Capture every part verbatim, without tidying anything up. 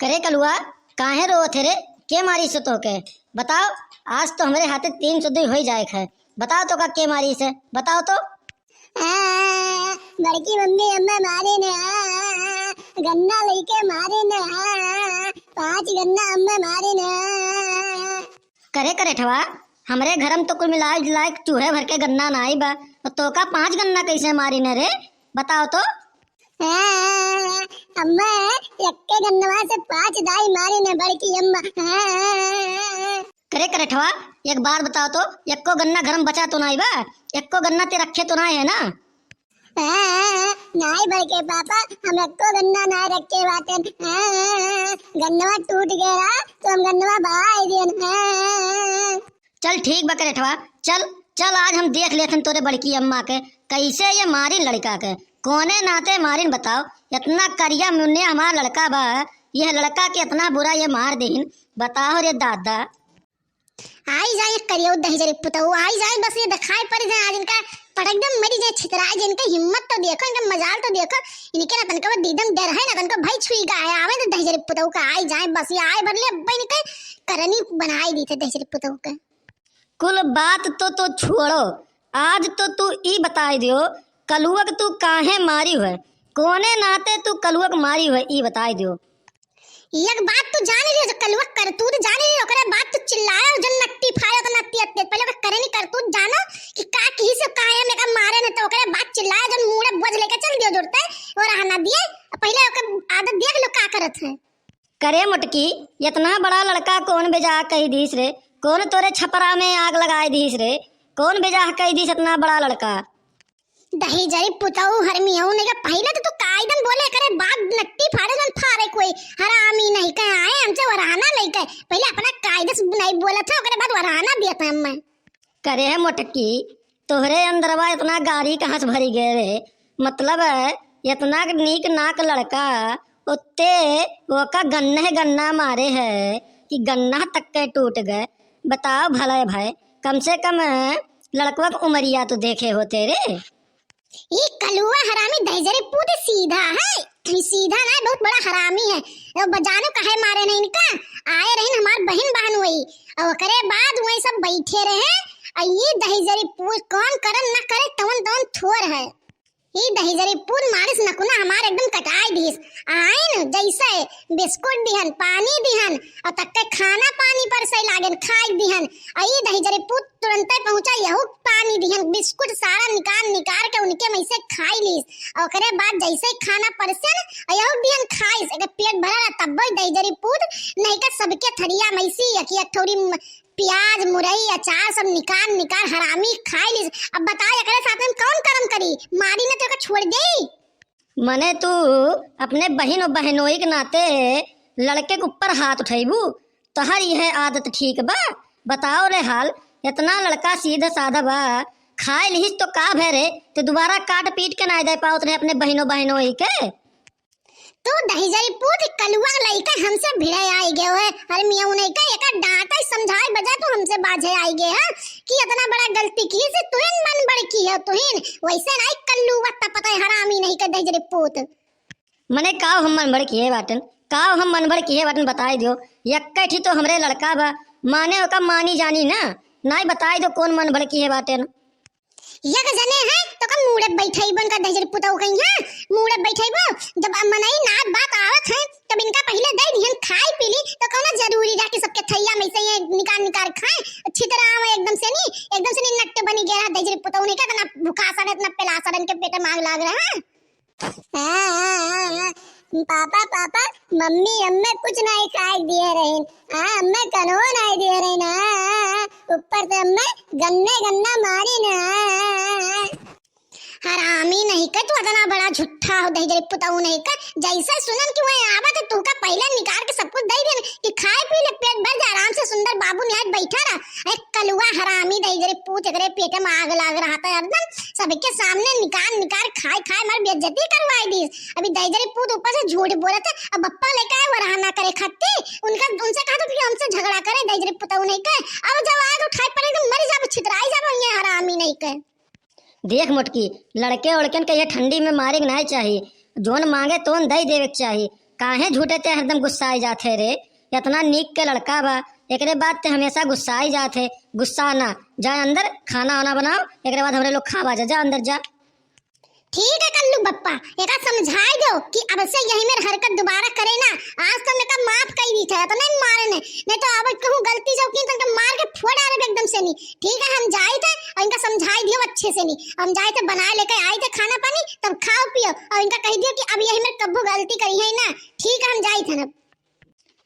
करे कलुआ, काहे रोवत है रे? के मारिस तोहके? बताओ, आज तो हमरे हाथे तीन सौ दुई होइ जाए है। बताओ तोका के मारिस है, बताओ तो। आ, बड़की मम्मी अम्मा मारिन, आ, गन्ना लइके मारिन, आ, पाँच गन्ना अम्मा मारिन। करे करेठवा, हमरे घर में तो कुल मिलाए जुलाए के चूहे भर के गन्ना नाई बा, तो तोका पाँच गन्ना कैसे मारिन रे? बताओ तो। हाँ, अम्मा, एक्के गन्नवा से पाँच दाई मारिन बड़की अम्मा। हाँ। करे करेठवा, एक बात बताओ तो, एक्को गन्ना घर में बचा तो नाई बा? एक्को गन्ना ते रखे तो नाई है ना? हाँ, नाई बड़के पापा, हम एक्को गन्ना नाई रखे बाटेन। हाँ, गन्नवा टूट गया तो हम गन्नवा बहाई दियन। हाँ। चल ठीक बा करेठवा, चल, चल आज हम देख लेथन तोरे बड़की अम्मा के, कैसे ये मारिन लड़का के, कौने नाते मारिन बताओ। इतना करिया मुन्ने हमार लड़का बा, यह लड़का के इतना बुरा ये मार देहिन, बताओ रे दादा। आई जाए करियो दहिजरी पुतऊ, आई जाए, बस ये दिखाई पड़ जाए आज इनका, पटक दम मरी जाए, छितराए जाए, इनका हिम्मत तो देखो, इनका मजाल तो देखो, इनके ना तनको दीदम डर है, ना तनको भई छुई गा है, आवे तो दहिजरी पुतऊ का आई जाए, बस ये आए भर ले, अब इनके करनी बनाई दी थे दहिजरी पुतऊ का। कुल बात तो, तो छोड़ो, आज तो तू ई बताई दियो, कलुअक तू काहे मारी हुए, कौने नाते तू कलुअक मारी हुए, ई बताई दियो। एक बात तू जान लियो, जो कलुआ करतूत जान लियो, ओकरे बाद तू चिल्लायो, जन नट्टी फाड़ो तो नट्टी अत्ते। पहले ओकर करनी करतूत जानो कि का किही से काहे में का मारे न, तो ओकरे बाद चिल्लायो, जन मूड़े बोझ लेके चल दियो जुड़ते, वो रहना दिए। पहले ओकर आदत देख लो का करत है। करे मोटकी, इतना बड़ा लड़का कौन बेजा कही दीस रे? कौन तोरे छपरा में आग लगाए दीस रे? कौन बेजा कही दीस इतना बड़ा लड़का? दहिजरी पुतऊ हरमियऊ नहीं का, पहले तो तू कायदन बोले करे, बात नट्टी फाड़े जन फाड़े कोई, हरामी नहीं कहे आए हमसे वरहाना नहीं कहे, पहले अपना कायदे से नहीं बोला था, ओकरे बाद वरहाना दिया था हमें। करे है मोटकी, तोहरे अंदरवा इतना गारी कहाँ से भरी गए रे? मतलब है, इतना नीक नाक लड़का, उत्ते ओका गन्ने गन्ना मारे है कि गन्ना तक के टूट गए। बताओ भले भाई, कम से कम लड़कवा के उमरिया तो देखे होते रे। ई कलुआ हरामी दहिजरी पूत सीधा है, ई सीधा ना, बहुत बड़ा हरामी है। अब बजानो काहे मारे नहीं इनका, आए रहिन हमार बहिन बहन वही, और ओकरे बाद वही सब बैठे रहे। और ये दहिजरी पूत कौन करन ना करे, तवन तवन थोर है। ई दहिजरी पूत मारिस नकुना हमार एकदम कटाई दिहिस। आइन जैसे बिस्कुट दिहन, पानी दिहन, और तक्के खाना पानी पर से लागेन खाई दिहन। और ई दहिजरी पूत तुरंते पहुंचा, यहू पानी दिहन, बिस्कुट सारा निकाल निकाल के उनके में से खाई लीस। और ओकरे बाद जैसे ही खाना परसेन, और यहू दिहन खाइस, एकर पेट भरा रहा, तब्बो ई दहिजरी पूत नहीं का सबके थरिया में से एक एक ठौरी म-, प्याज, मुरई, अचार सब निकाल निकाल हरामी खाई लीस। अब बताओ, एकरे साथ में कौन करम करी? मारी न तो एकर छोड़ देई। मने तू अपने बहिन और बहनोई के नाते लड़के के ऊपर हाथ उठैबू? तोहर यह आदत ठीक बा? बताओ रे हाल, इतना लड़का सीधा साधा बा, खाए लिहिस तो का भय रे, ते दोबारा काट पीट के ना दे पावत रहे अपने बहिनो बहनोई के। तू दहिजरी पूत कलुआ लइका हमसे भिड़े आई गयो है। अरे मियाँ उन्हें का एका डांटे समझाए बजाय तू हमसे बाझे आई गए है कि इतना बड़ा गलती की से तुहिन मन बड़की है तुहिन। वैसे नहीं कल्लू वत्ता पता है हरामी नहीं के दहिजरी पूत। मने काव हम मन बड़की है बाटन, काव हम मन बड़की है बाटन बताई दियो। यक्के ठी तो हमरे लड़का बा, माने ओका मानी जानी ना, नाई बताई दो कौन मन बड़की है बाटन। एक जने है तो का मूड़े बैठइबो इनका दहिजरी पुतऊ कहीं है, मूड़े बैठइबो। जब अब मनई नात बात आवत है तब इनका पहिले दे दिहन खाए पी ली तो कौनो जरूरी रहा कि सबके थैया में से ये निकाल निकाल खाए। छितरा आवे एकदम से नी, एकदम से नी नट्टे बनी गया रहा दहिजरी पुतऊ नहीं का इतना भुखासन है, इतना पिलासन इनके पेट में आग लाग रहा है। हाँ, हाँ, हाँ, हाँ। पापा, पापा, मम्मी अम्मे कुछ नहीं खाए दिए रहे। हाँ, अम्मे कनो नहीं दिए रहे ना। ऊपर से अम्मे गन्ने गन्ना मारी ना। हरामी नहीं का, तू इतना बड़ा झूठा हो, दहिजरी पुतऊ नहीं का। जैसे सुनन कि वह आवा तो तू का पहले निकाल के सब कुछ दे देन कि खाए पी ले, पेट भर जा, आराम से सुंदर बाबू निहाय बैठा रहा। एक कलुआ हरामी दहिजरी पूत, एकरे पेट में आग लाग रहा था एकदम। सबके सामने निकाल निकाल खाए खाए हमार बेइज्जती करवाई दीस। अभी दहिजरी पूत ऊपर से झूठ बोलत है, अब बप्पा लेके आए वरहाना करे खाती। उनका, उनसे कहा था कि हमसे झगड़ा करे, दहिजरी पुतऊ नहीं कहे। अब जब आग उठाए पड़े तो मर जाबो, छितराई जाबो, ये हरामी नहीं कहे। देख मोटकी, लड़के ओड़कन के ये ठंडी में मारे के नाई चाही, जोन मांगे तोन दे देवे के चाही। काहे झूठे ते हरदम गुस्साए जात है रे? इतना नीक के लड़का बा, एकरे बाद ते हमेशा गुस्साए जात है। गुस्सा ना, जा अंदर खाना वाना बनाओ, एकरे बाद हमरे लोग खाबा जा, जा अंदर जा। ठीक है कल्लू बप्पा, एका समझाए दो कि अब से यही मेर हरकत दोबारा करे ना। आज तो हम एका माफ कई दी थे, इतने मारे ने, नहीं तो अब कहूँ गलती से की तो इनका मार के फोड़ डाले एकदम से नहीं। ठीक है, हम जाई थे और इनका समझाए दियो अच्छे से नहीं। हम जाई थे बनाए लेके आई थे खाना पानी, तब खाओ पियो और इनका कह दियो कि अब यही मेर कब्बू गलती करी है ना। ठीक है, हम जाई थे ना।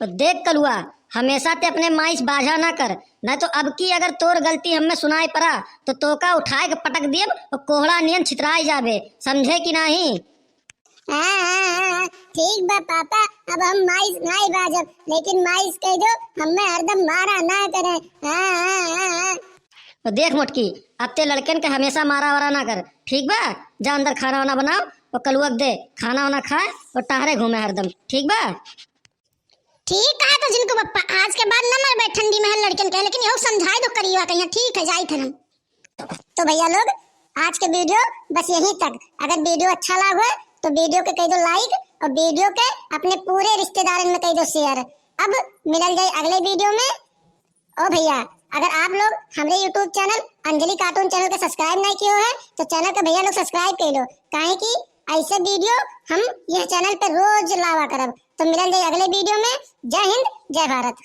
तो देख कलुआ, हमेशा ते अपने माई से बाझा ना कर, नहीं तो अब की अगर तोर गलती हमें सुनाए पड़ा तो तोका उठाए के पटक दियब और कोहड़ा नियन छितराए जाबे, समझे कि नहीं? हाँ, हाँ, हाँ, हाँ, ठीक बा पापा, अब हम माई से नहीं बाझब, लेकिन माई से कह दो हमें हरदम मारा ना करे। हाँ, हाँ, हाँ, हाँ। तो देख मोटकी, अब ते लड़कन के हमेशा मारा वारा ना कर, ठीक बा? जा अंदर खाना वाना बनाओ और कलुआ के दे खाना वाना खाए और टहरे घूमे हरदम, ठीक बा? ठीक कहा तो जिनको बप्पा, आज के बाद न मरबे ठंडी में लड़कन के, लेकिन यहू समझाए दो करिया कहिया। ठीक है, जाई थे हम। तो भैया लोग, आज के वीडियो बस यहीं तक। अगर वीडियो अच्छा लाग हो तो वीडियो के कह दो लाइक और वीडियो के अपने पूरे रिश्तेदारन में कह दो शेयर। अब मिलल जाए अगले वीडियो में। ओ भैया, अगर आप लोग हमरे YouTube चैनल अंजलि कार्टून चैनल के सब्सक्राइब नहीं किए हो है तो चैनल के भैया लोग सब्सक्राइब कर लो, काहे कि ऐसे वीडियो हम यह चैनल पे रोज लावा करब। तो मिलल जाए अगले वीडियो में। जय हिंद, जय भारत।